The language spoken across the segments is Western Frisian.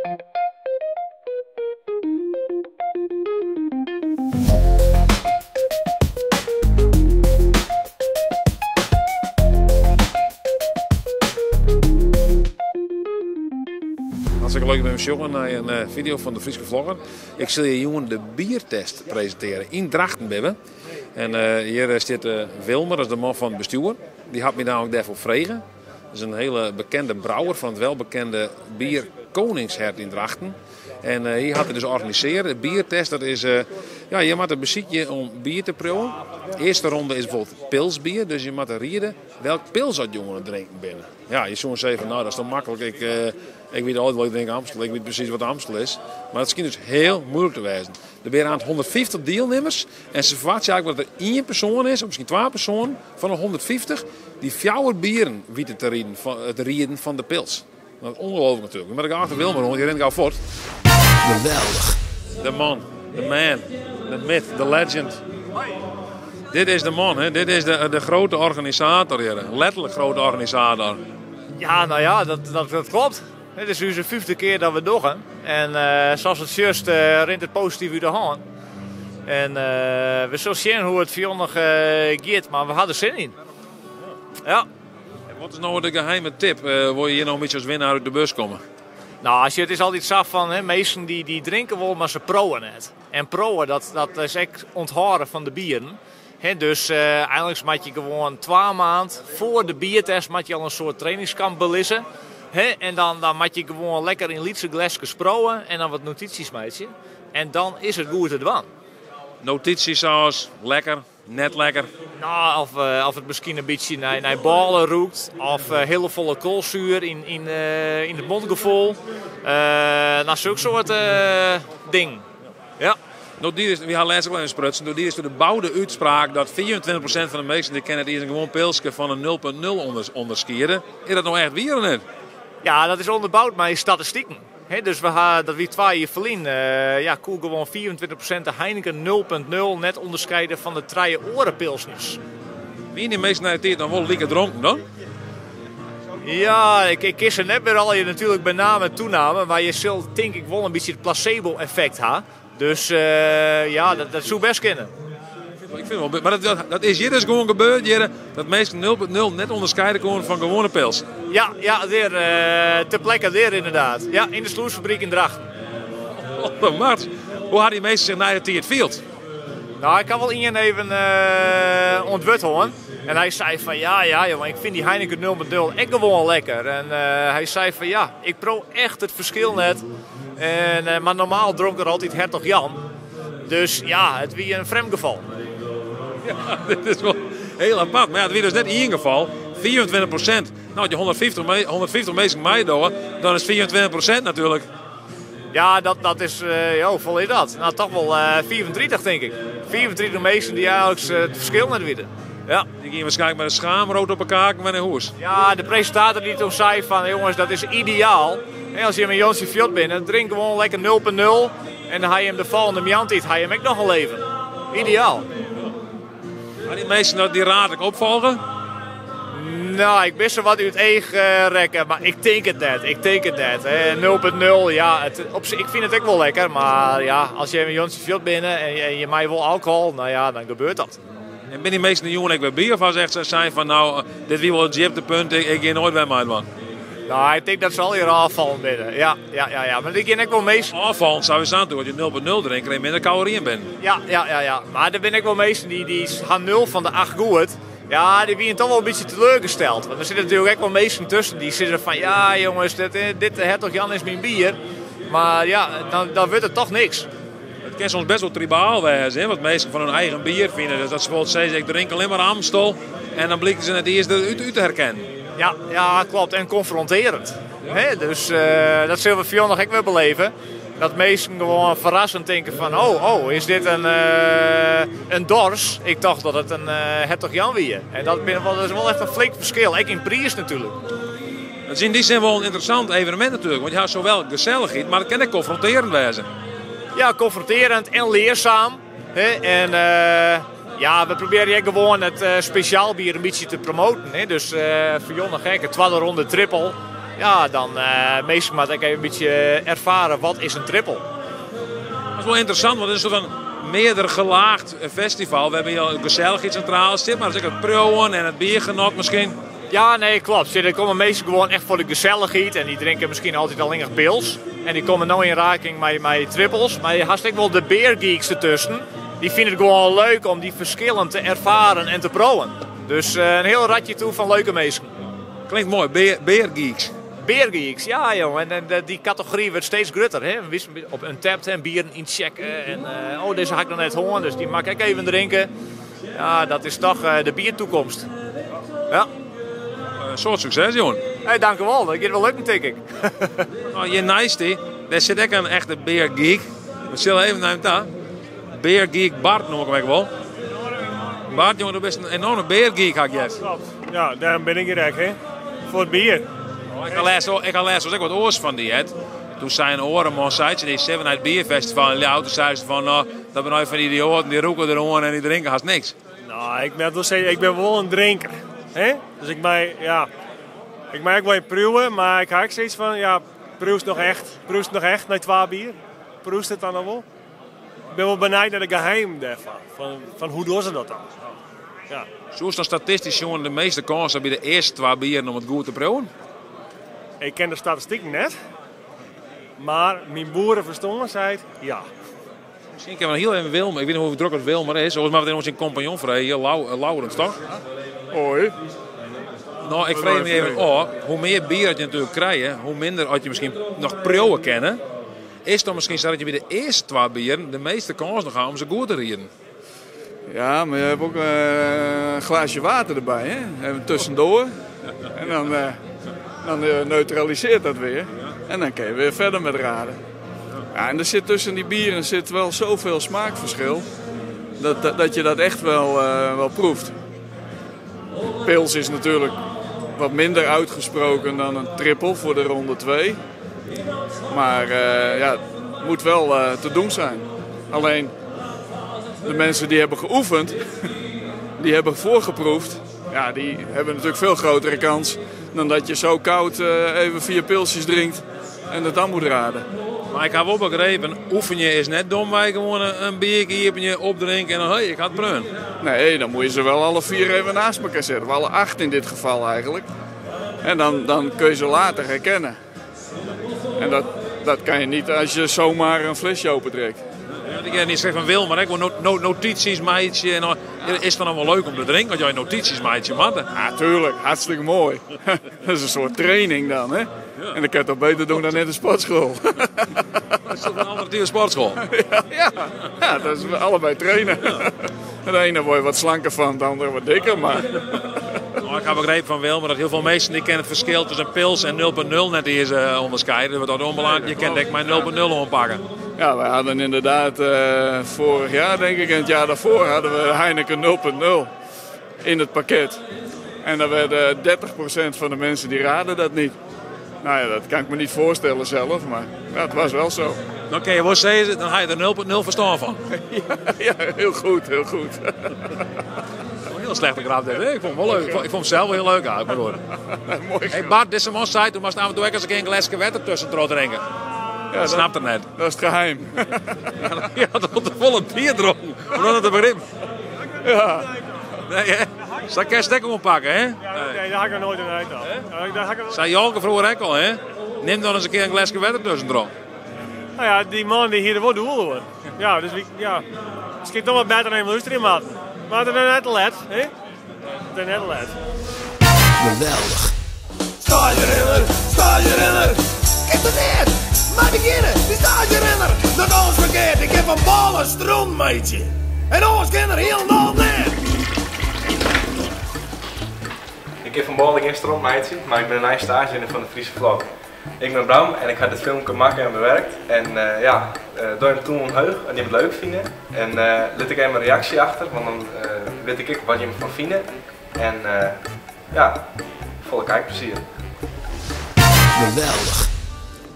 Hartstikke leuk om even sjoen nei in eh, video fan de Fryske Vlogger. Ik sil je jûn de biertest presintearje yn Drachten binne. En eh, hjir stiet eh, Wilmer, dat is de man fan it bestjoer. Dy hat my nammentlik dêrfoar frege. Dat is in hiele bekende brouwer fan it welbekende bier Koningshert yn Drachten. En hy hat it dus organisearre. De biertest, dat is, ja, je moatte besykje om bier te priuwen. De earste ronde is bijvoorbeeld pilsbier, dus je moatte riede welk pils dat jongeren drinken binne. Ja, je soene sizze, nou dat is toch maklik, ik, ik wit altyd wol, ik drink Amstel, ik wit presys wat Amstel is. Mar dat skynt dus hiel muoilik te wêzen. Der binne oant 150 dielnimmers en se ferwachtsje eigentlik dat der ien persoan is, of miskien twa persoanen, fan de 150 dy't fjouwer bieren witte te rieden fan it rieden fan de pils. Dat is ongelooflijk natuerlik. Mar ik achter Wilmer oan, dy rint gau fuort. Geweldich. De man, de man, de myth, de legend. Dit is de man, hè? Dit is de, de grote organisator hier. Letterlik grote organisator. Ja, nou ja, dat, dat, dat klopt. Dit is ús fyfde kear dat we it dogge. En uh, sa't it sjochst uh, rint it posityf út de hân. En uh, we sille sjen hoe't it fjûn noch giet, mar we ha der sin yn. Ja. En wat is no de geheime tip? Wolle je hjir no in bytsje as winner út de bus komme? Nou, as je, it is altyd sa fan, hè, minsken dy, dy drinke wol, mar se priuwe net. En priuwe, dat, dat is ek ûnthâlde fan de bieren. Hè, dus uh, eigentlik moat je gewoan twa maand foar de biertest moat je al in soart trainingskamp belizze. Hè, en dan, dan moat je gewoan lekker yn lytse gleskes priuwe en dan wat notysjes meitsje. En dan is it goed te dwaan. Notysjes sa as lekker, net lekker. Nou, of, uh, of it miskien in bytsje nei, nei bôle rûkt. Of uh, hiele folle koalsoer yn, yn, uh, yn it mondgefoel. Uh, nou, sokke soart dingen. Ja. No, dy is, wy ha lêst ek al even sprutsen. Doe dy is de boude útspraak dat 24% fan de minsken dy kinne net iens in gewoan pilske fan in 0.0 onder, ûnderskiede. Is dat no echt wier of net? Ja, dat is ûnderboud mei statistiken. Hè, dus we ha, dat wie twa jier ferlyn, uh, ja, koe gewoan 24% de Heineken 0.0 net ûnderskiede fan de trije oare pilsners. Wiene dy minsken nei de tiid noch wol like dronken dan? Ja, ik, ik kin se net mear allegear natuerlik by namme en toenamme, mar je sille tink ik wol in bytsje it placebo-effekt ha. Dus uh, ja, dat, dat soe bêst kinne. Ik fyn wol, mar dat, dat is hjir dus gewoan gebeurd, hjir, dat minsken 0.0 net ûnderskiede koene fan gewoane pils. Ja, ja dêr, uh, ter plekke dêr ynderdaad. Ja, yn de slûsfabryk yn Drachten. Oh, Mart, hoe ha dy minsken sich nei de tiid field? Nou, ik ha wol ien even uh, oan it wurd hân. En hy sei fan ja, ja, jonge, ik fyn dy Heineken 0.0 ek gewoan lekker. En uh, hy sei fan ja, ik priuw echt it ferskil net. En, uh, mar normaal dronk er altyd Hertog Jan. Dus ja, it wie in frjemd gefal. Ja, dit is wol hiel apart. Mar ja, it wie dus net ien gefal. 24%. Nou, as je 150, 150 minsken meidogge, dan is 24% natuerlik. Ja, dat, dat is, uh, ja, hoefolle is dat? Nou, toch wol uh, 35 tink ik. 35 minsken dy't eigentlik it ferskil net witte. Ja. Dy geane wierskynlik mei de schaamrood op 'e kaken wer nei hûs. Ja, de presintator dy't toen sei fan jonges, dat is ideaal. En as je mei Jonsje fuort binne, drink gewoan lekker 0.0 en dan ha je him de folgjende mientiid ha je him ek noch in leven. Ideaal. Mar dy minsken dy raad ek opfolge? Nou, ik bin se wat út it each uh, rekke, mar ik tink it net. Ik tink it net. 0.0, ja, it, op, ik fyn it ek wol lekker, mar ja, as je mei Jonsje fuort binne en, en je meie wol alkohol, nou ja, dan gebeurt dat. En binne dy minsken de jûn ek wer by of ha se echt sein fan nou, dit wie wol it djiptepunt, ik, ik gean noait wer meidwaan? Nou, ik tink dat se allegear ôffallen binne. Ja, ja, ja, ja. Mar der geane ek wol minsken... Ôffallen sawiesa natuerlik, as je 0.0 drinke, krije je minder kaloryen binnen. Ja, ja, ja, ja. Mar der binne ek wol minsken dy, dy ha 0 fan de 8 goed. Ja, dy wiene toch wol in bytsje teleurgesteld. Want der sitte natuerlik ek wol minsken tusken dy sizze fan ja jonges, dit, dit Hertog Jan is myn bier. Mar ja, dan, dan wurdt it toch niks. It kin soms bêst wol tribaal wêze, hè, wat minsken fan hun eigen bier fine. Dus dat se bijvoorbeeld sizze, ik drink allinne mar Amstel. En dan blykt se net iens út, út te herkennen. Ja, ja, klopt. En konfrontearjend. Hè? Dus uh, dat sille we fjûn noch ek wer beleve. Dat minsken gewoan ferrassend tinke fan, oh, oh, is dit in, uh, in Dors? Ik tocht dat it in uh, Hertog Jan wie. En dat, binne wol, dat is wol echt in flink ferskil. Ek yn priis natuerlik. It is yn dy sin wol in ynteressant evenemint natuerlik. Want je ha sawol gesellichheid, mar it kin ek konfrontearjend wêze. Ja, konfrontearjend en learsaam. Hè? En uh, ja, we probearje ek gewoan it uh, spesjaal bier in bytsje te promoaten. Hè? Dus uh, foar Jonne Gek, de twadde ronde triple. Ja, dan minsken moatte ek even in bytsje erfare wat is in trippel. Dat is wol ynteressant, want it is in soart fan mearder gelaagd festival wêrby je gesellichheid sintraal stiet, mar it is ek it priuwen en it biergenot miskien. Ja, nee, klopt. Der komme minsken gewoan echt foar de gesellichheid en dy drinke miskien altyd allinnich pils. En dy komme no yn raking mei trippels. Mar je hast ek wol de beergeeks dertusken. Dy fine it gewoan leuk om dy ferskillen te erfaren en te priuwen. Dus in hiel ratje toe fan leuke minsken. Klinkt moai, beergeeks. Beergeeks, ja jong. En dy kategory wurdt steeds grutter. Hè? Op Untappd en bieren yntsjekke. En oh, dizze ha ik noch net hân, dus dy moat ik ek even drinke. Ja, dat is toch de biertoekomst. Ja. In soad sukses, jongen. Hey, dank u wel. Dat giet wol lukken, tink ik. Nou, hjir neist dy, dêr sit ek in echte beergeek. We sille even nei him ta. Beergeek Bart noem ik him ek wol. Bart, jongen, do bist in enorme beergeek, ha ik heard. Klopt. Ja, dêrom bin ik hjir ek, hè. Foar it bier. Oh, ik ha lêst, ik ha lêst ek wat oars fan dy heard. Toen sei in oare man, sei tsjin dy, sille we nei it bierfestival yn Ljouwert? Toen sei se fan, no, dat binne no fan dy idioaten, dy rûke deroan en dy drinke hast niks. No, ik moat wol sizze, ik bin wol in drinker. Hè? Dus ik mei, ja, ik mei ek wol even priuwe, mar ik ha ek soiets fan, ja, priuwst noch echt, priuwst noch echt nei twa bier? Priuwst it dan noch wol? Ik bin wol benijd nei de geheimen dêrfan, fan hoe dogge se dat dan? Ja. Soest dan statistysk sjoen de measte kâns ha by de earste twa bieren om it goed te priuwen? Ik ken de statistiken net, mar myn boereferstân seit ja. Miskien kinne we noch hiel even Wilmer, ik wit net hoe drok it Wilmer is, oars moatte we even syn kompanjon freegje, Laurens toch? Hoi. No, ik freegje my even ôf, hoe mear bier dat je natuerlik krije, hoe minder as je miskien noch priuwe kinne. Is it dan miskien sa dat je by de earste twa bieren de measte kâns noch ha om se goed te rieden? Ja, mar je hawwe ek in glaasje water derby, hè? Even tuskendoar. En dan, dan neutraliseert dat weer. En dan kun je weer verder met raden. Ja, en er zit tussen die bieren zit wel zoveel smaakverschil. Dat, dat, je dat echt wel, wel proeft. Pils is natuurlijk wat minder uitgesproken dan een trippel voor de ronde 2. Maar ja, het moet wel te doen zijn. Alleen de mensen die hebben geoefend, die hebben voorgeproefd. Ja, die hebben natuurlijk veel grotere kans dan dat je zo koud even 4 pilsjes drinkt en het dan moet raden. Mar ik ha wol begrepen, oefenje is net domwei gewoan in bierke iepenje, opdrinke en dan hey, ik ha it preaun. Nee, dan moet je ze wel alle 4 even naast elkaar zetten. Of alle 8 in dit geval eigenlijk. En dan kun je ze later herkennen. En dat kan je niet als je zomaar een flesje opentrekt. Ja, ik heb niet gezegd van Wilmer, ik wil notities meitsje. En dan, is het dan allemaal leuk om te drinken, want jij notities meitsje, man. Ja, tuurlijk. Hartstikke mooi. Dat is een soort training dan, hè? Ja. En dan kan je het toch beter doen dan in de sportschool. Dat is toch een alternatieve sportschool? Ja, ja. Ja, dat is allebei trainen. Ja. De ene word je wat slanker van, de andere wat dikker, maar... Nou, ik heb begrepen van Wilmer dat heel veel mensen die kennen het verschil tussen pils en 0.0 net eens onderscheiden. Wat dat onbelangrijk, je kunt denk ik maar 0.0 aanpakken. Ja, wij hadden inderdaad vorig jaar, denk ik, en het jaar daarvoor hadden we Heineken 0.0 in het pakket. En daar werden 30% van de mensen die raden dat niet. Nou ja, dat kan ik me niet voorstellen zelf, maar ja, het was wel zo. Dan kun je wel zeggen, dan ga je er 0.0 verstand van. Ja, ja, heel goed, heel goed. Een heel slechte grap, dit, hè? Ik vond hem wel leuk. Ik vond hem zelf wel heel leuk, eigenlijk, moet horen. Mooi. Hey Bart, deze man zei, toen was het af en toe ook eens een keer een glaasje water tussen het drinken. Ja, dat snapt er net. Dat is het geheim. Ja, dat wordt de volle bier dronken. Om dat te begrijpen. Ja. Nee, hè? Zal ik een stekker oppakken, hè? Ja, nee, daar ga ik er nooit in uit dan. Hè? Ja, daar ga ik er nooit Zei Jolke vroeger ook al, hè? Neem dan eens een keer een glaasje water tussen erop. Nou ja, die man die hier wel doel hoor. Ja, dus wie, ja. Misschien toch wat beter dan even luisteren, man. Maar het is net te let, hè? Het is net te let. Geweldig. Stagerenner, stagerenner. Kijk dat net. Maar beginnen, die stagerenner. Dat alles verkeerd. Ik heb een ballen stroom, meidje. En ons kan er helemaal net. Ik heb van ballen geen stroom, meidje, maar ik ben een eigen stagerenner van de Friese Vlog. Ik ben Bram en ik ga dit filmpje maken en bewerkt. En ja, door hem toen omhoog en die het leuk vinden. En laat ik even een reactie achter, want dan weet ik wat je ervan vindt. En ja, volle kijkplezier. Geweldig.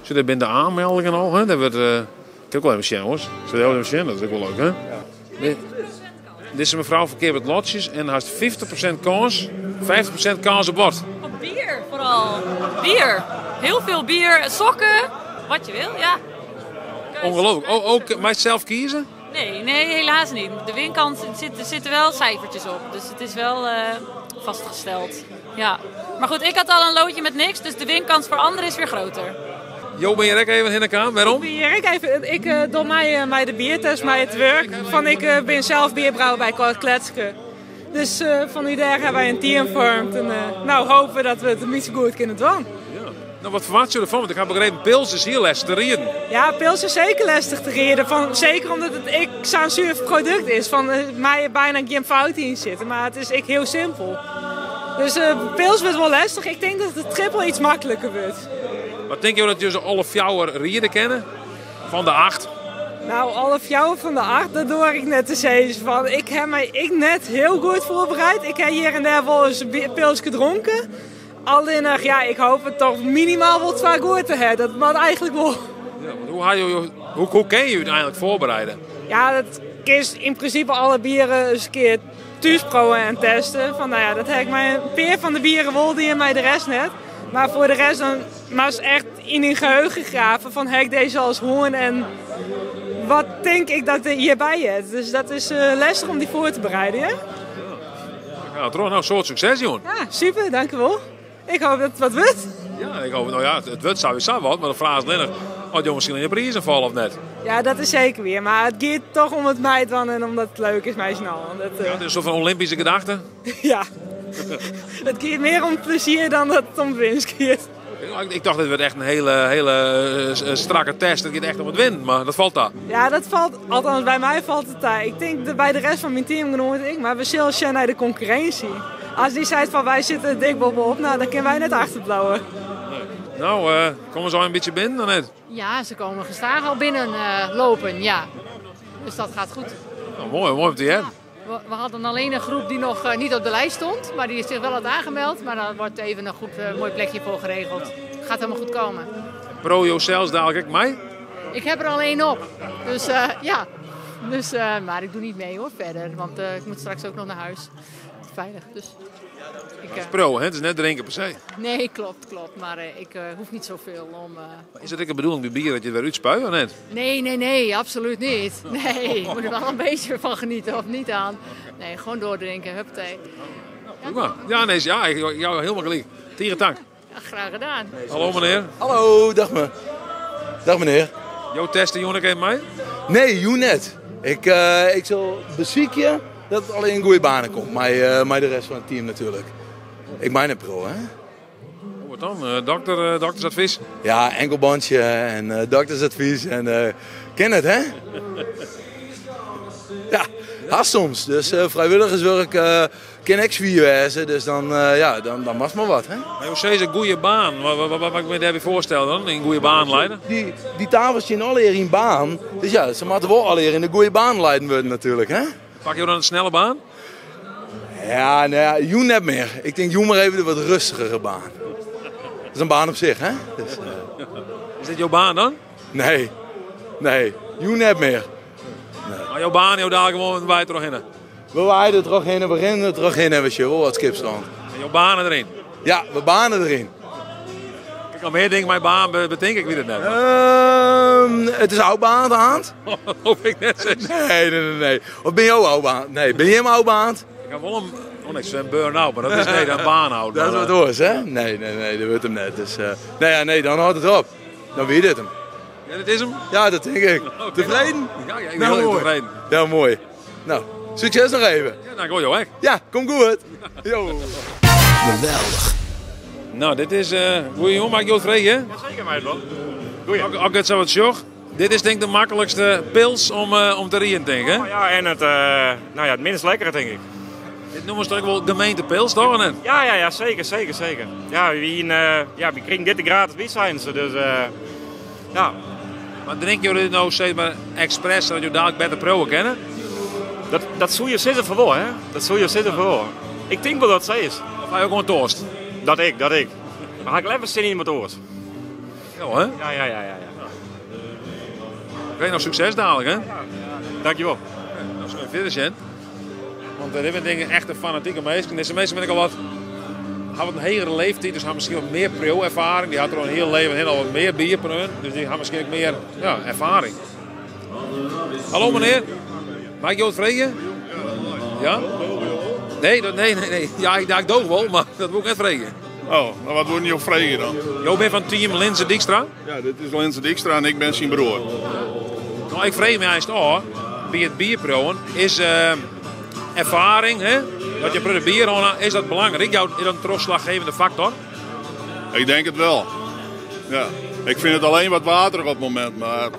Zit er binnen de aanmeldingen al, hè? Dat wordt ik heb ook wel even zien, jongens. Zit er even zien, dat is ook wel leuk, hè? Ja. Dit is mevrouw verkeerd met lotjes en haast 50% kans, 50% kans op wat? Op bier vooral. Bier. Heel veel bier, sokken, wat je wil, ja. Ongelooflijk. Oh, ook mij zelf kiezen? Nee, nee, helaas niet. De winkant zit, er zitten wel cijfertjes op, dus het is wel vastgesteld. Ja. Maar goed, ik had al een loodje met niks, dus de winkans voor anderen is weer groter. Jo, ben je er even in de kamer? Waarom? Ik ben hier ook even. Ik doe mij de biertest, mij het werk. Van, ik ben zelf bierbrouwer bij Kort Kletske. Dus van die daar hebben wij een team gevormd. En nou, hopen dat we het een beetje goed kunnen doen. Ja. Nou, wat verwacht je ervan? Want ik heb begrepen, pils is heel lastig te rieden. Ja, pils is zeker lastig te rieden. Van, zeker omdat het ik zo'n zuur product is. Van mij bijna geen fout in zitten. Maar het is ik heel simpel. Dus pils wordt wel lastig. Ik denk dat het triple iets makkelijker wordt. Wat denk je dat je ze alle fjouwer rieden kennen? Van de 8? Nou, alle fjouwer van de 8, dat hoor ik net te zeggen. Van, ik heb mij ik net heel goed voorbereid. Ik heb hier en daar wel eens een pils gedronken. Alleen, ja, ik hoop het toch minimaal wel 2 goed te hebben. Dat mag eigenlijk wel. Ja, want hoe kun je het eigenlijk voorbereiden? Ja, dat is in principe alle bieren eens een keer thuis proeven en testen. Van, nou ja, dat heb ik mij een peer van de bieren wel, die en mij de rest net. Maar voor de rest dan maar eens echt in hun geheugen graven van heb ik deze als hoorn en wat denk ik dat er hierbij is. Dus dat is lastig om die voor te bereiden, hè? Ja, ja, toch nou een soort succes, jongen. Ja, super, dank u wel. Ik hoop dat het wat wordt. Ja, ik hoop, nou ja, het wordt sowieso wat, maar de vraag is alleen nog of jongens misschien in de prijzen vallen of net. Ja, dat is zeker weer. Maar het gaat toch om het meidwan en omdat het leuk is, mij snel. Dat, Ja, het is een soort van Olympische gedachte. Ja. Het gaat meer om plezier dan dat het om winst gaat. Ik dacht, dit werd echt een hele, hele strakke test. Het gaat echt om het winnen, maar dat valt daar. Ja, dat valt, althans bij mij valt het daar. Ik denk dat bij de rest van mijn team genoemd ik, maar we zullen zijn naar de concurrentie. Als die zei van wij zitten dik bovenop, nou dan kunnen wij net achterblijven. Nee. Nou, komen ze al een beetje binnen dan net? Ja, ze komen gestaag al binnen lopen, ja. Dus dat gaat goed. Nou, mooi, mooi om te hebben. Ja. We hadden alleen een groep die nog niet op de lijst stond, maar die zich wel had aangemeld. Maar daar wordt even een goed, mooi plekje voor geregeld. Gaat helemaal goed komen. Pro yourself dadelijk ook mij? Ik heb er al 1 op. Dus ja. Dus maar ik doe niet mee hoor verder, want ik moet straks ook nog naar huis. Veilig, dus. Ik, Dat is pro, hè? Het is net drinken per se. Nee, klopt, klopt. Maar ik hoef niet zoveel om, Maar is het ook de bedoeling bij bier dat je het weer uitspuit of net? Nee, nee, nee, absoluut niet. Nee, ik moet er wel een beetje van genieten of niet aan. Nee, gewoon doordrinken, huppatee. Prima. Ja, nee, ja, ik, jou helemaal gelijk. Tieren tank. Ja, graag gedaan. Hallo meneer. Hallo, dag me. Dag meneer. Jouw testen, Jonek, en mij? Nee, jou net. Ik zal bezieken dat het alleen in goede banen komt, maar de rest van het team natuurlijk. Ik mijn pro, hè? Oh, wat dan? Doktersadvies? Ja, enkelbandje en doktersadvies en ken het, hè? Ja, haast soms. Dus vrijwilligerswerk kan ik zwier wezen, dus dan mag maar wat, hè? Maar hoe is een goede baan? Wat moet ik me daarbij voorstellen dan? Een goede baan leiden? Die tafels zijn alle in baan, dus ja, ze moeten wel alle in de goede baan leiden worden natuurlijk, hè? Pak je dan een snelle baan? Ja, nou ja, joe net meer. Ik denk, joe maar even de wat rustigere baan. Dat is een baan op zich, hè? Dus Is dit jouw baan dan? Nee, nee, joe net meer. Nee. Maar jouw baan, jouw daar gewoon wij terug in. We waaien er terug in, we rennen er terug in en we zullen wat skipstrand. En jouw banen erin? Ja, we banen erin. Ik kan meer denken, mijn baan bedenk ik weer het net. Het is oude baan aan de hand. Dat hoop ik net zo. Nee, nee, nee, nee. Of ben je ook oude baan? Nee, ben je hem oude baan? Ik heb wel een, oh nee, een burn-out, maar dat is nee, een baan houden. Dat is wat hoor, hè? Nee, nee, nee, dat wordt hem net. Dus nee, ja, nee, dan houdt het op. Dan weet het hem. Ja, dat is hem? Ja, dat denk ik. Oké. Tevreden? Ja, ja, ik ben Nou, heel mooi. tevreden. Ja, mooi. Nou, succes nog even. Ja, dank u wel, hè. Ja, kom goed. Yo. Geweldig. Nou, dit is goeie jongen, mag ik jou vragen, hè? Jazeker, mij wel. Goeie. Als ik het zo wat zocht, dit is denk ik de makkelijkste pils om te rieën, denk ik, hè? Oh, ja, en het minst lekkere, denk ik. Dit noemen ze toch ook wel gemeentepils, toch? Of niet? Ja, ja, ja, zeker, zeker, zeker. Ja, we kregen dit gratis bij zijn ze, dus ja. Maar drinken jullie dit nou steeds maar expres, zodat jullie dadelijk beter proeven kennen? Dat zul je zitten voor wel, hè? Dat zul je zitten voor wel. Ik denk wel dat ze is. Of ga je ook gewoon toast? Dat ik. Maar ga ik even zin in mijn toast. Ja, hè? Ja, ja, ja, ja, ja. Oké, nog succes dadelijk, hè? Ja, dankjewel. Ja, nou, zullen we verder zijn. Want dit zijn dingen echt een fanatieke meester. Deze meester ben ik al wat Ha wat in hegere leeftiid, dus ha miskien wat mear priuwerfaring. Dy hat der al in hiel leven hinne al wat mear bier preaun, dus dy ha miskien ek mear ja, erfaring. Hallo menear, mei ik jo wat freegje? Ja? Nee, dat, nee, nee, nee. Ja, ik, ik dooch wol, mar dat woe ik net freegje. Oh, no wat woene jo freegje dan? Jo binne fan team Linze Dykstra? Ja, dit is Linze Dykstra en ik bin syn broer. No, ik freegje my eins ôf, by it bierpriuwen, is uh, erfaring, hè, dat je in bier hân is dat belangryk? Is dat in trochslachgevende faktor? Ik denk het wel. Ja. Ik vind het alleen wat waterig op het moment, maar...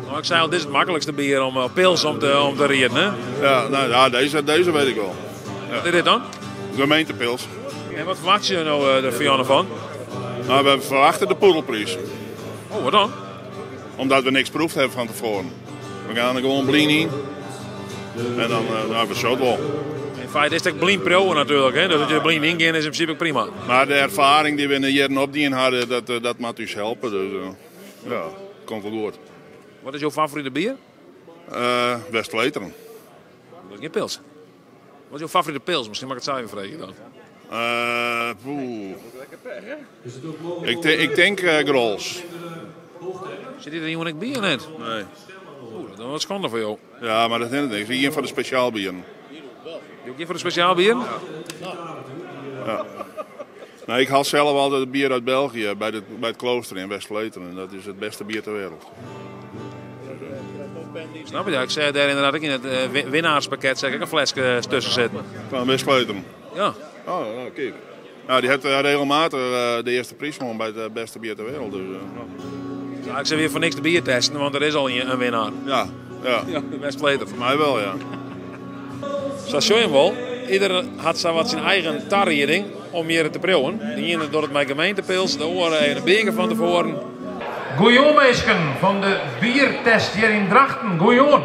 Nou, ik zei al, dit is het makkelijkste bier om eh, pils om te, om te rieden, hè? Ja, nou, ja deze, deze weet ik wel. Ja. Wat is dit dan? Gemeentepils. En wat verwacht je nou uh, er van? Nou, we verwachten de poedelprijs. Oh, wat dan? Omdat we niks proefd hebben van tevoren. We gaan er gewoon blind in. En dan, uh, nou, we zullen wel. In feite is het blind proeven natuurlijk. Hè? Dus dat je blind ingaan is in principe prima. Maar de ervaring die we in de jaren opdien hadden, dat, eh, dat moet ons helpen. Dus uh, ja, komt wel goed. Wat is jouw favoriete bier? Uh, West-Vleteren. Dat is geen pils. Wat is jouw favoriete pils? Misschien mag ik het zelf even vragen dan. Uh, ik, ik denk uh, Grols. Zit hier iemand ik bier net? Nee. Oeh, dat was schande voor jou. Ja, maar dat is niks. Hier voor de speciaalbieren. Ook hier voor de speciaalbieren? Ja. ja. Nou, ik haal zelf altijd het bier uit België bij, de, bij het klooster in West-Vleteren. Dat is het beste bier ter wereld. Snap je? Ja, ik zei daar inderdaad ook in het uh, winnaarspakket zeg ik een flesje tussen zitten. Van West-Vleteren? Ja. Oh, nou, kijk. Nou, die heeft regelmatig de eerste prijs gewonnen bij het beste bier ter wereld. Dus, ja, ik zei weer voor niks de bier testen, want er is al een winnaar. Ja, ja. ja de West-Vleteren. Voor mij wel, ja. Zo zie je hem wel. Ieder had zo wat zijn eigen tarrieding om hier te proeven. De ene door het mijn gemeentepils, de oren en een beker van tevoren. Goeie meisken van de biertest hier in Drachten. Goeie.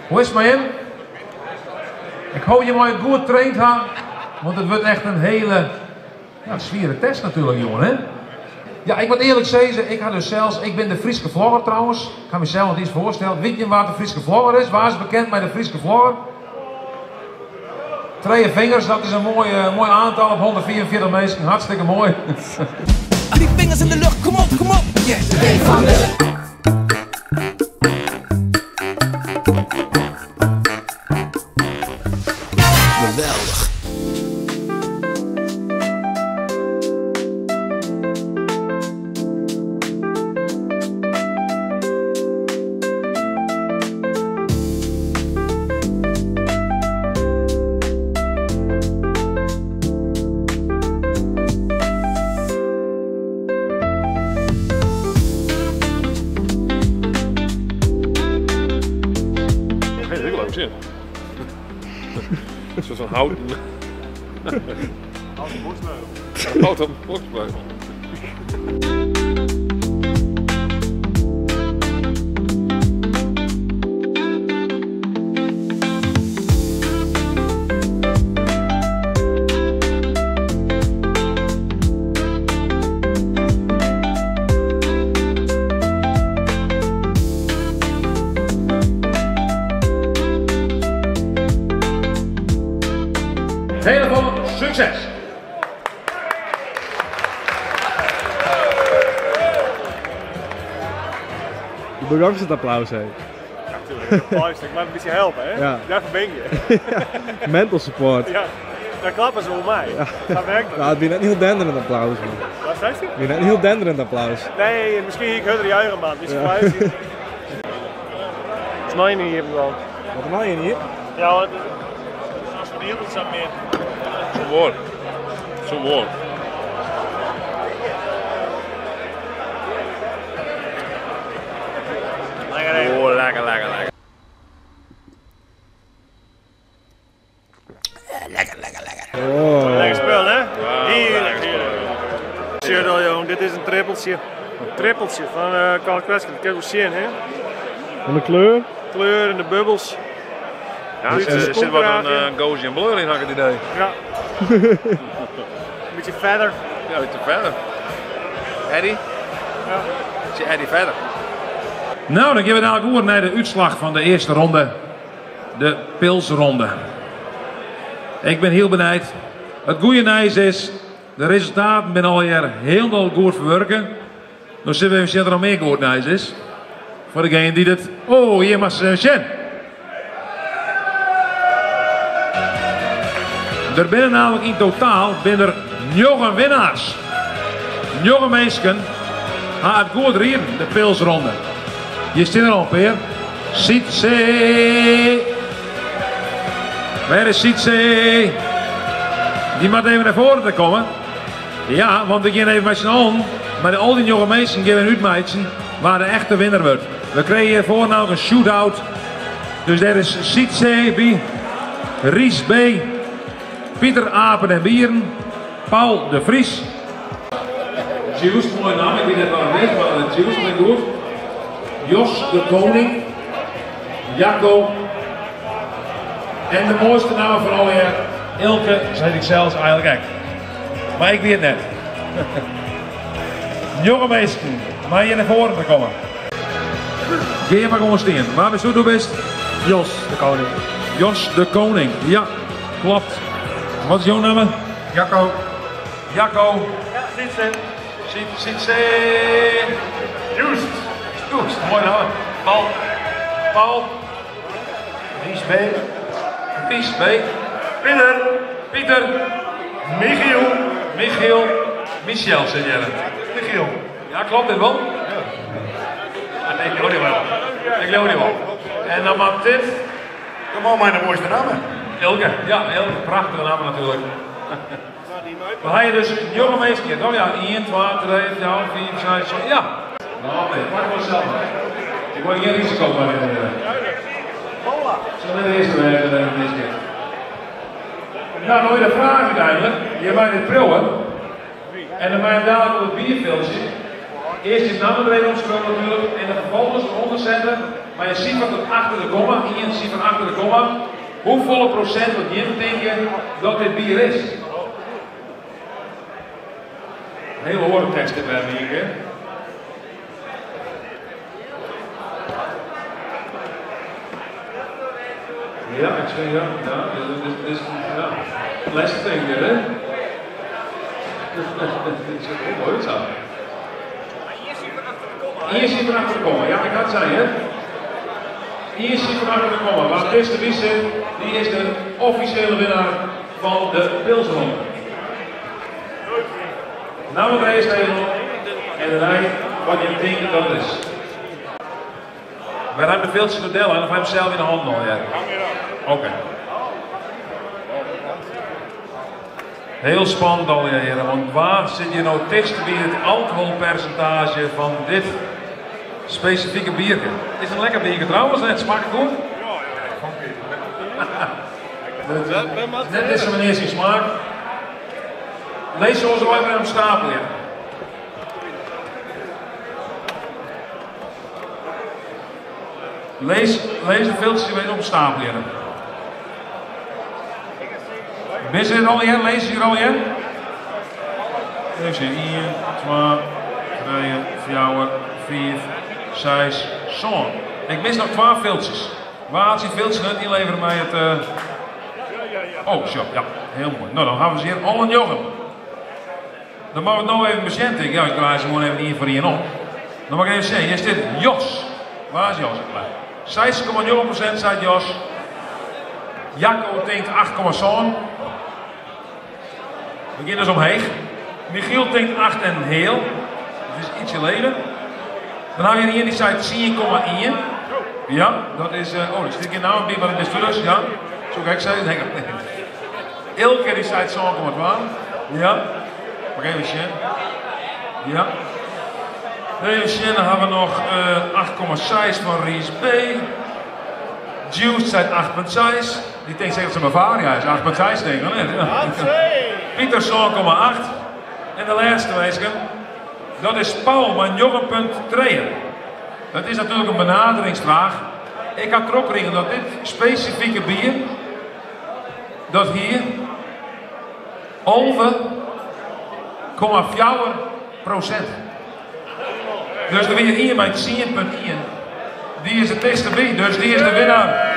Hoe is het met hem? Ik hoop je maar goed traind ha, want het wordt echt een hele ja, zwiere test natuurlijk, jongen. Hè? Ja, ik moet eerlijk zeggen, ik had dus zelfs, ik ben de Friese vlogger trouwens. Ik ga mezelf nog iets voorstellen. Weet je waar de Friese vlogger is? Waar is bekend bij de Friese vlogger? Twee vingers, dat is een mooi, uh, mooi aantal op 144 mensen. Hartstikke mooi. Drie vingers in de lucht, kom op, kom op. Yeah. van de... Geweldig. Leuk zin. Een soort van houten. Houten boksbeugel. Houten boksbeugel. Hele veel succes! Je bedankt het applaus, hè? Ja, natuurlijk. Applaus. Ik moet een beetje helpen, hè? Ja. Daarvoor ben je. ja. Mental support. Ja, daar klappen ze om mij. Ja. Dat werkt het. Nou, het is net niet heel denderend applaus, man. Wat zei je? Het is net niet heel denderend applaus. Nee, misschien ik hurder juichen, man. Misschien ja. Het is niet hier, man. Wat maak je hier? Ja, het is verdeeld het zo meer. Zo'n woord. Zo'n woord. Lekker, Oh, lekker, lekker, lekker. Lekker, lekker, lekker. Oh. Lekker spul, hè? Ja, heerlijk, lekker heerlijk. Zie al, jong, dit is een trippeltje. Een trippeltje van uh, Karl Kretschmer. Dat kan je wel zien, hè? En de kleur? Kleur en de bubbels. Ja, er zit, zit wat een uh, Gaussian blur in, had ik het idee. Ja. een beetje verder. Ja, een beetje verder. Eddie? Ja. Zie Eddie verder. Nou, dan gaan we dadelijk over naar de uitslag van de eerste ronde. De pilsronde. Ik bin hiel benijd. It goede nijs is, de resultaten binne allegear hielendal goed ferwurke. No sille we even sjen oft der noch mear goed nijs is. Foar degene dy't it. Oh, hjir moatst even sjen. Der binne namelijk yn totaal binne der njoggen winnaars. Njoggen minsken ha it goed rieden, de pilsronde. Hjir stean der al in pear. Sytse! Wêr is Sytse? Dy moat even nei foaren te kommen. Ja, want we gean even mei syn allen, mei al dy njoggen minsken gean we útmeitsjen wa de echte winner wurdt. We krije hjirfoar noch in shootout. Dus dêr is Sytse by, Ries B, Pieter Apen en Bieren, Paul de Vries. Juice, moaie namme, ik wit net wat it is, mar Juice klinkt goed. Jos de Koning, Jacco en de moaiste namme fan allegear, Ilke, sa hjit ik sels eigenlik ek. Mar ik wie it net. Njoggen minsken mei hjir nei foaren te kommen. Gean mar gewoan stean. Wa bisto? Do bist? Jos de Koning. Jos de Koning, ja, klopt. Wat is jo namme? Jacco. Jacco. Ja, Sytse. Sytse. Joost. Joost, moai namme. Paul. Paul. Ries B. Ries B. Pieter. Pieter. Michiel. Michiel. Michel sit hjir. Michiel. Ja, klopt dit wol? Ja. Nee, ik leau dy wol. Ik leau dy wol. En dan moat dit. Kom op mei de moaiste namme. Ilke, ja, Ilke, prachtige namme natuerlik. We ha hjir dus njoggen minsken hjir, toch? Ja, ien, twa, trije, fjouwer, fiif, seis, sân, ja. No, nee, pak wol sels mar. Ik wol gjin risiko mei nimme. Sil net de earste wêze dêr't it misgiet. No, no is de fraach úteinlik, je meie dit priuwe en dan meie je dadlik op it bierfiltsje earst je namme der even opskriuwe natuerlik en dan ferfolgens derûnder sette mei in sifer tot achter de komma, ien sifer achter de komma, Hoefolle prosint dat jim tinke dat dit bier is? In hiele oare tekst dit wer ien kear. Ja, ik zie ja, ja, dit is, ja, lêstich ding dit, hè? Dit is heel mooi zo. Ien sifer achter de komma, ja, ik had sein, hè? Ien sifer achter de komma. Wa't it tichtste by sit, dy is de offisjele winnaar fan de pilsronde. Namme der earst even op en dêrnei wat jim tinke dat it is. Wy ha de filtsjes noch dellein of ha jim sels yn de hannen al hear? Oké. Heel spannend allegear hearen, want wa sit hjir no tichtst by it alkoholpersintaazje fan dit spesifike bierke? Is it in lekker bierke trouwens, net? Smakket goed? Net dizze menear syn smaak. Lis se oars even op stapel, ja. Lis, lis de filtsjes even op stapel, ja. Binne se der allegear? Lizze se der allegear? Even sjen. Ien, twa, trije, fjouwer, fiif, seis, sân. Ik mis noch twa filtsjes. Wa hat syn filtsje net ynlevere mei it. Oh, sjoch, ja, hiel moai. No, dan hawwe we se hjir alle njoggen. Dan moatte we it no even besjen, tink ik. Ja, ik draai se gewoan even ien foar ien om. Dan moat ik even sjen. Hjir stiet Jos. Wa is Jos? 6,9% seit Jos. Jacco tinkt 8,7. We gean dus omheech. Michiel tinkt 8 en in heal. Dat is ytsje leger. Dan ha we hjir ien dy seit 10,1. Ja, dat is. Oh, der stiet gjin namme by, mar dat bist dus. Ja, soe ik ek sizze. Nee, Ilke dy seit 7,2. Ja, Moat ik even sjen. Ja. Even sjen, dan ha we noch 8,6 fan Ries B. Juice seit 8,6. Dy tinkt seker dat se Bavaria is. 8,6 tink ik noch net. Pieter 7,8. En de lêste minsken, dat is Paul mei 9,3. Dat is natuerlik in benaderingsfraach. Ik ha trochkrigen dat dit spesifike bier, dat hie 11,4 prosint. Dus der wie ien mei 10,1. Dy is it tichtste by, dus dy is de winnaar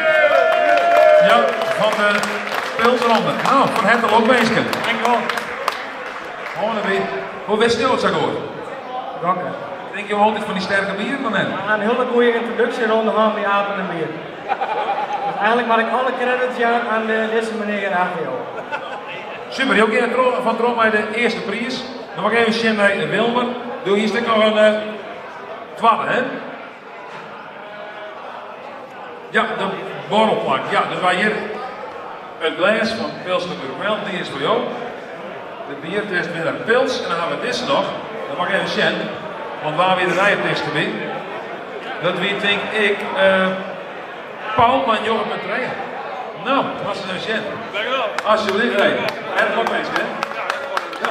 ja, fan de pilsronde. pilsronde. Nou, fan herte lokwinske. Dankjewol. Hân derby. Hoe wist jo it sa goed? Gokken. Drinke jo altyd fan dy sterke bieren of net? We ha in hiele goede yntroduksjeronde hân by Apen en Bier. Dus eigenlik moat ik alle credits jaan oan dizze menear achter jo. Super, jo geane troch fan troch mei de earste priis. Dan wol ik even sjen nei Wilmer. Do hiest ek noch in twadde, hè? Ja, de borrelplank. Ja, dus wy hjir it glês fan Pilsner Urquell, dy is foar jo. De biertest winner pils. En dan hawwe we dizze noch. Dan moat ik even sjen, want wa wie der nije tichtste by? Dat wie tink ik Paul mei 9,3. No, moatst ris even sjen. Alsjeblieft, hé. Hertlik lokwinske, hè. Ja.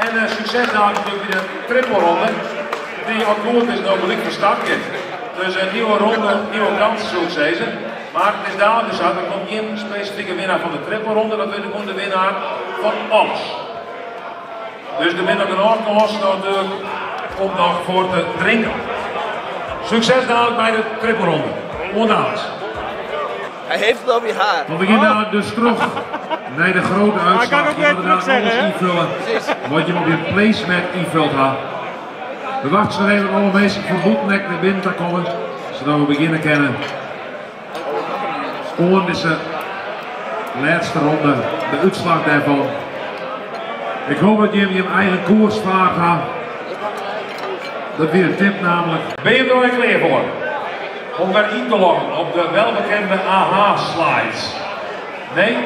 En sukses dadelijk natuerlik by de trippelronde, dy't as it goed is no gelyk fan start giet. Dus in nieuwe ronde, nieuwe kansen soe ik sizze. Mar it is dadelijk dus sa, der komt gjin spesifike winnaar fan de trippelronde, dat wurdt gewoan de winnaar fan alles. Dus der binne noch genôch kânsen natuerlik om noch foar te drinken. Sukses dadelijk by de trippelronde. Oant daliks. Hij heeft het over je haar. Want we gaan dadelijk dus terug naar de grote uitslag. Ik kan ook Je weer moet daar terug alles zeggen, hè? invullen wat je op je placemat invult had. We wachten nog even alle mensen van Boetnek naar binnen te komen, zodat we beginnen kunnen. Oan deze laatste ronde, de uitslag daarvan. Ik hoop dat jullie je eigen koers vaart hebben. Dat weer een tip namelijk. Ben je er al klaar voor? Om weer in te loggen op de welbekende AH-slides. Nee,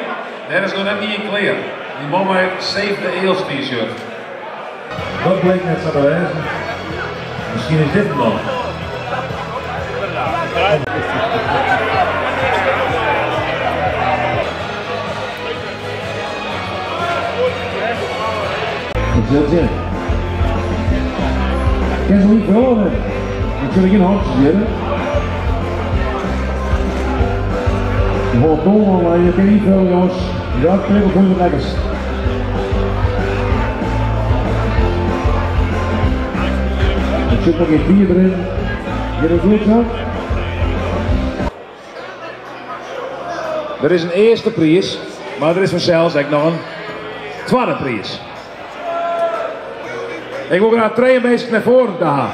daar is nog net niet in klaar. Die man met Save the Eels t-shirt. Dat bleek net zo te wezen. Misschien is dit hem dan. Dat zult zien. Ken ze niet vullen? Dan kun je geen handjes zetten. Je hoort toch al, je kunt niet vullen jongens. Ja, dat is goed lekkers. Er zit nog geen bier erin. Gaat het goed zo? Er is een eerste prijs, maar er is vanzelfs ook nog een tweede prijs. Ik wil graag twee mensen naar voren te halen.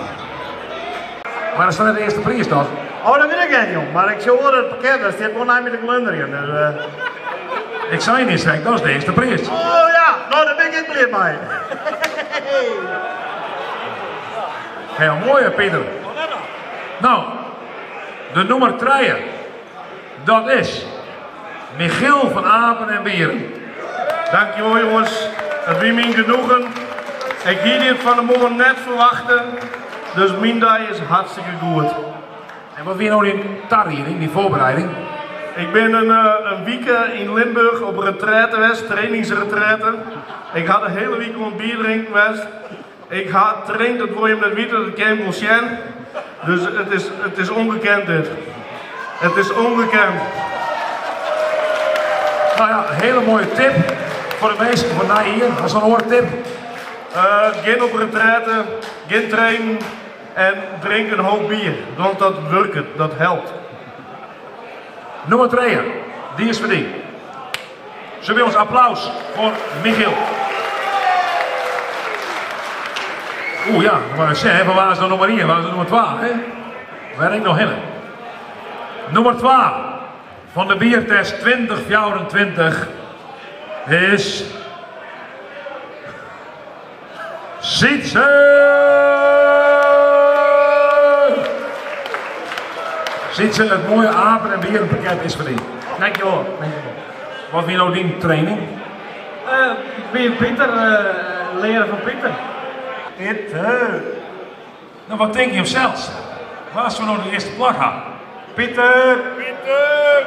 Maar dat is dan de eerste prijs toch? Oh, dat weet ik niet, jong. Maar ik zie wel het pakket, daar zit wel naar met de glunderen. Dus. Ik zei niet, zeg, dat is de eerste prijs. Oh ja, nou daar ben ik blij mee. Heel mooi, hè, Peter. Nou, de nummer 3, dat is Michiel van Apen en Bieren. Dankjewel jongens, het wie mijn genoegen. Ik hier dit van de morgen net verwachten, dus mijn dag is hartstikke goed. En wat wil je nou in tarriering, die voorbereiding? Ik ben een week in Limburg op retraite geweest, trainingsretraite. Ik had de hele week om bier drinken geweest. Ik had traind, dat wil je hem net weten, dat kan ik wel zien. Dus het is ongekend dit. Het is ongekend. Nou ja, een hele mooie tip voor de meesten van mij hier. Dat is een oortip. Geen op retraite, geen trainen en drink een hoop bier. Want dat werkt, dat helpt. Nummer 2, die is verdiend. Zullen we ons applaus voor Michiel. Oeh ja, maar ik zeg, van waar is de nummer 1, waar is de nummer 2? Hè? Waar ik nog heen? Nummer 2 van de biertest 2024 is Sietse! Sietse, het mooie apen- en bierenpakket is verdiend. Dankjewel. Dankjewel. Wat wil nou die training? Bij Pieter, leren van Pieter. Pieter. Nou, wat denk je zelfs? Waar zullen we nou de eerste plak hebben? Pieter! Pieter!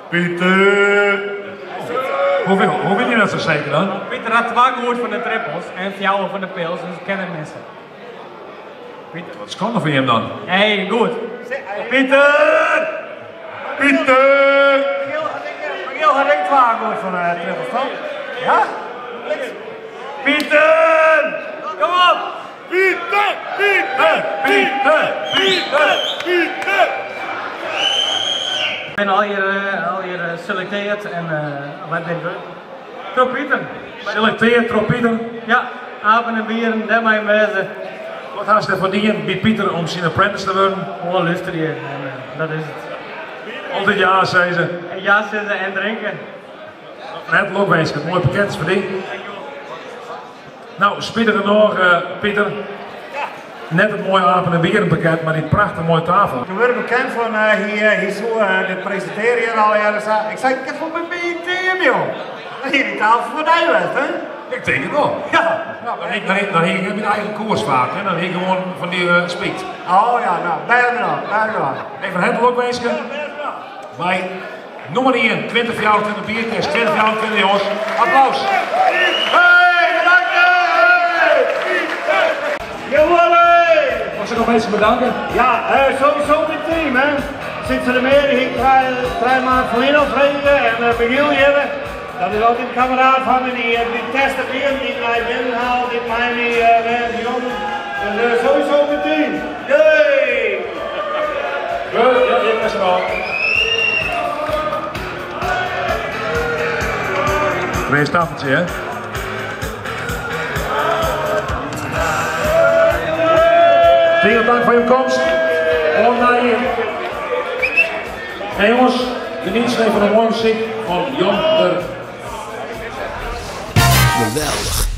Pieter! Hoe weet je dat zo zeker dan? Pieter had 2 goed van de trippels en 4 van de pils, dus ik ken het missen. Pieter. Wat is er voor hem dan? Hey, goed. Pieter! Pieter! Michiel had ik 2 goed van de trippels, toch? Ja? Pieter! Kom op! Pieter! Pieter! Pieter! Pieter! Pieter! Ik bin al hjir selektearre en wat bin ik? Troch Pieter. Selektearre troch Pieter? Ja, apen en bieren, dêr mei wêze. Wat hast derfoar dien by Pieter om syn apprentice te wurden? Gewoan lústerje en dat is it. Altyd ja sizze. En ja sizze en drinke. Net lokwinske, moai pakket is foar dy. No, spitigernôch, Pieter. Net it moaie apen en bierenpakket, mar dy prachtich moaie tafel. Ik wurd bekend fan, hy soe de presintearje al earder. Ik sei, ik ha foar myn team, joh. Dan hie dy tafel foar dy west, hè? Ik tink it wol. Ja. Dan hie ik myn eigen koers faak, hè? Dan hie ik gewoan fan dy spyt. Oh ja, no, bêst noch, bêst noch. Even het lokwinske. By nûmer 1, 2024 biertest, 2024 jonges. Applaus. Hey, bedankt! Hey! Jawohl! Mag ik nog mensen bedanken? Ja, sowieso mijn team, hè. Zit ze er meer, die ik 3 maanden verleden al vregen en Michiel hier. Dat is altijd een kameraad van me, die test het bier, die mij binnenhaalt, die mij die die jongen. Dus sowieso mijn team. Yay! Ja, dit is er al. Weer een tafeltje, hè? Vielen dank foar jo komst. Oant nei hier. Hey jonges, geniet even fan de moaie muzyk fan Jan der Geweldig.